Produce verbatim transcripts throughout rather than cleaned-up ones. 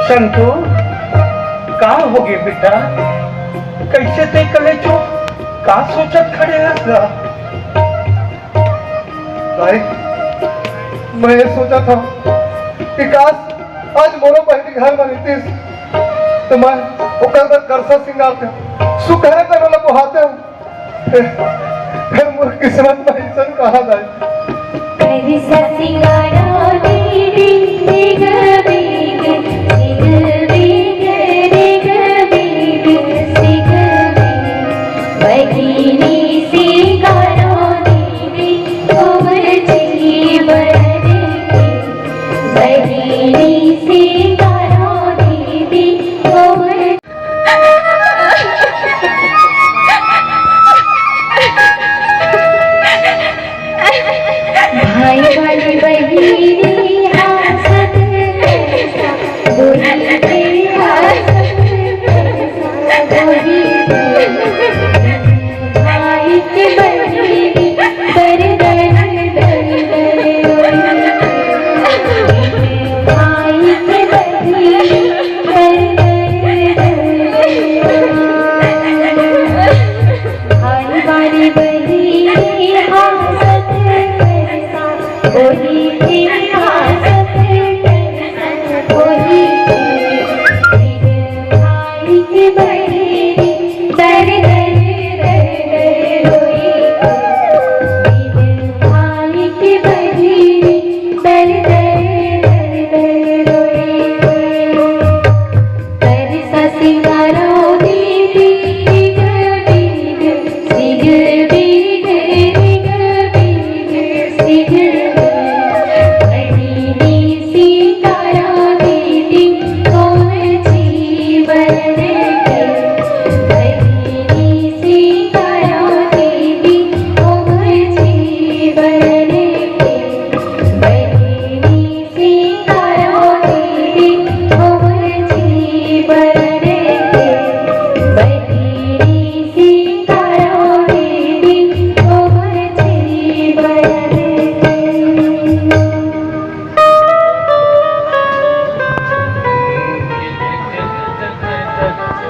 संतू, का होगे बेटा? कइसे तैं कले चुप? का सोचत खड़े हस गा? दाई, मैं ये सोचत हंव कि काश आज मोरो बहिनी घर म रहितिस, त मैं ओकर बर करसा सिंगार के सुघर कर ओला बोहातेंव। फेर मोर किस्मत म अइसन कहां दाई।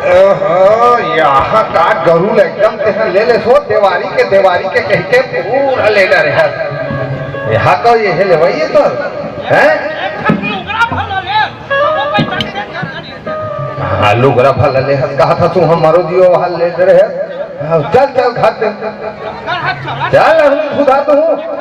ओहो, यहाँ का गरु ल एकदम तेहा ले ले सो, देवारी के, देवारी के कहिके पूरा ले डरे हस। यहाँ का ये है लेवई ये तो, हैं? हाँ, लुगरा भला ले हस, कहा था तू हमारो दियो वहाँ ले डरे हस। हाँ, चल, चल, घर दे। चल, हम खुदा तो हूँ।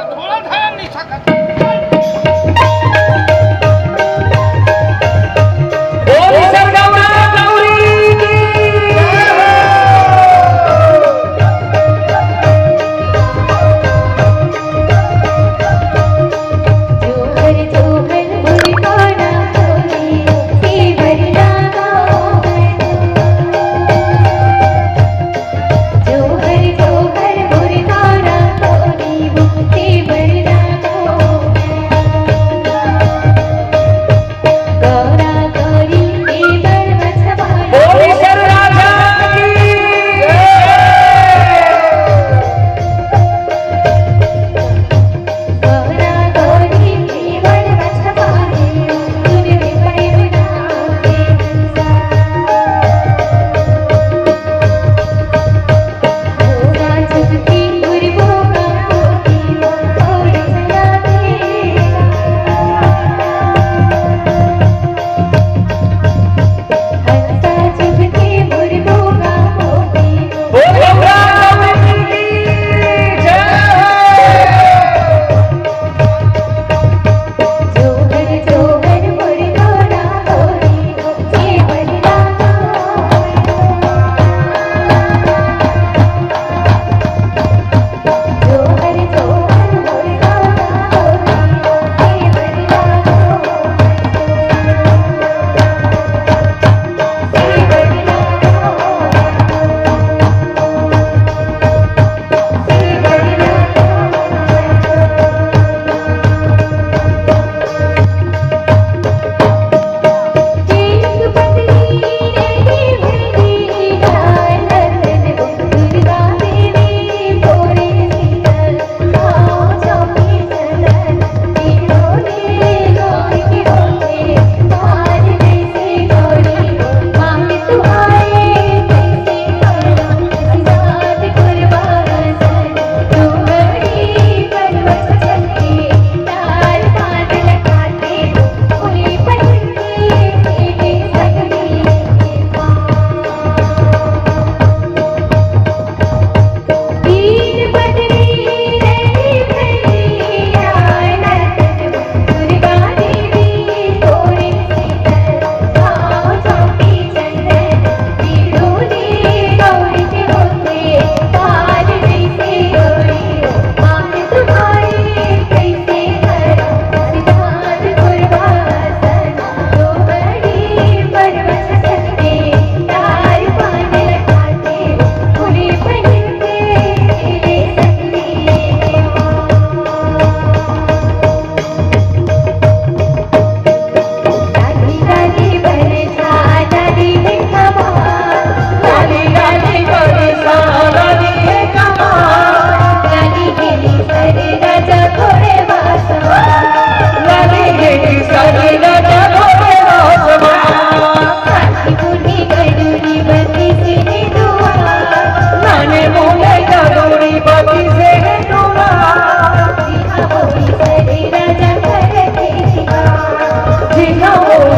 बोल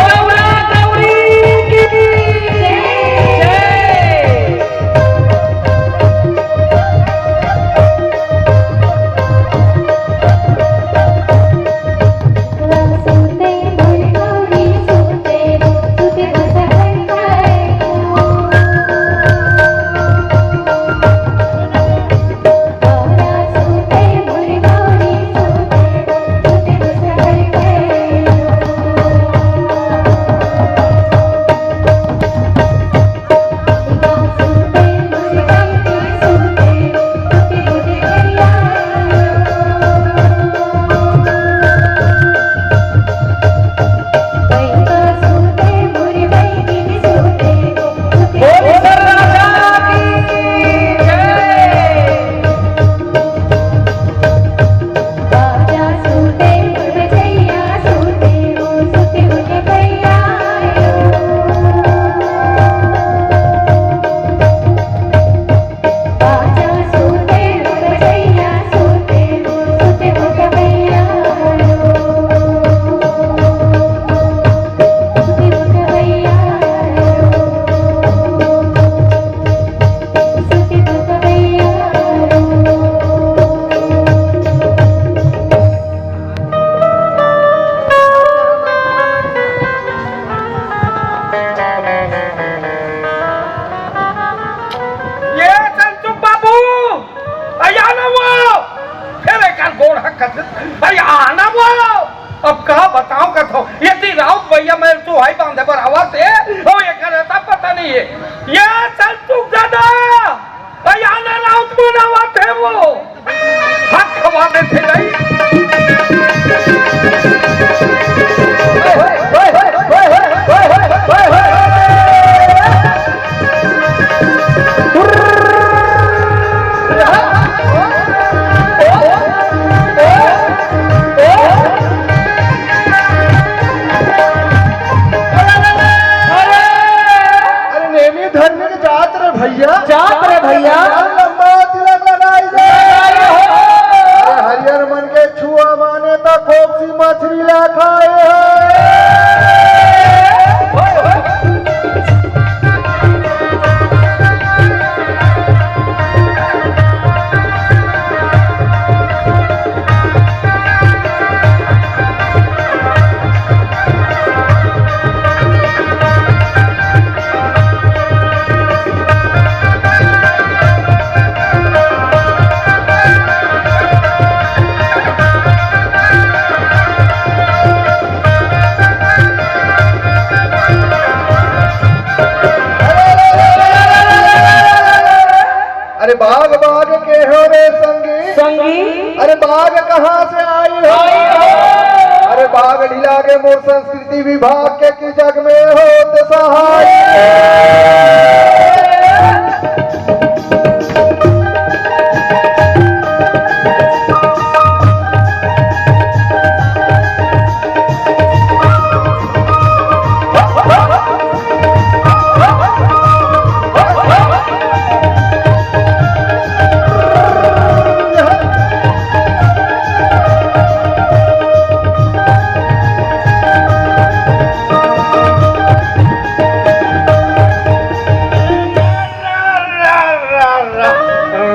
गौरा गौरी की जय। ये संतू बाबू, अरे आना वो, फिर एक गोड़ हक कर, अरे आना वो। अब का बताऊं कथो, ये ती राउत भैया मैं तो हाई बांधे बर आवत हे, ओ ये करे ता पता नहीं है। ये संतू दादा, अरे आना राउत मन आवत हे वो। हाथ खवा दे थे भाई। अरे नेमी धर्मी के जात रे भैया। जात रे भैया। लंबा तिलक लगाई दे। लगाई हो। अरे हरियर मन के छुआ माने त कोपसी मछली ला खाए हो। अरे बाघ बाघ के हो रे संगी। संगी। अरे बाघ कहाँ से आई हो? आई हो। अरे बाघ ढिला के मोर संस्कृति विभाग के की जग में होत सहाय।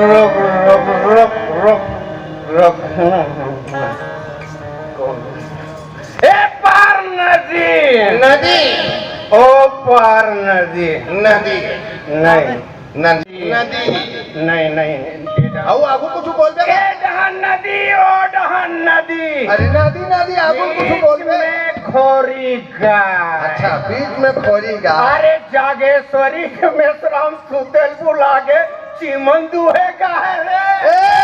रुक, रुक, रुक, रुक, रुक। ए पार नदी। नदी। ओ पार नदी। नदी। नहीं। नदी। नदी। नहीं, नहीं। अउ आगू कुछ बोल दे। ए डहन नदी, ओ डहन नदी। अरे नदी, नदी, आगू कुछ बोल दे। बीच में खोरी गा। अच्छा, बीच में खोरी गा। अरे जागेश्वरी के मेसराम सुतेल बुला के चिमन दुहे गा है रे। ए!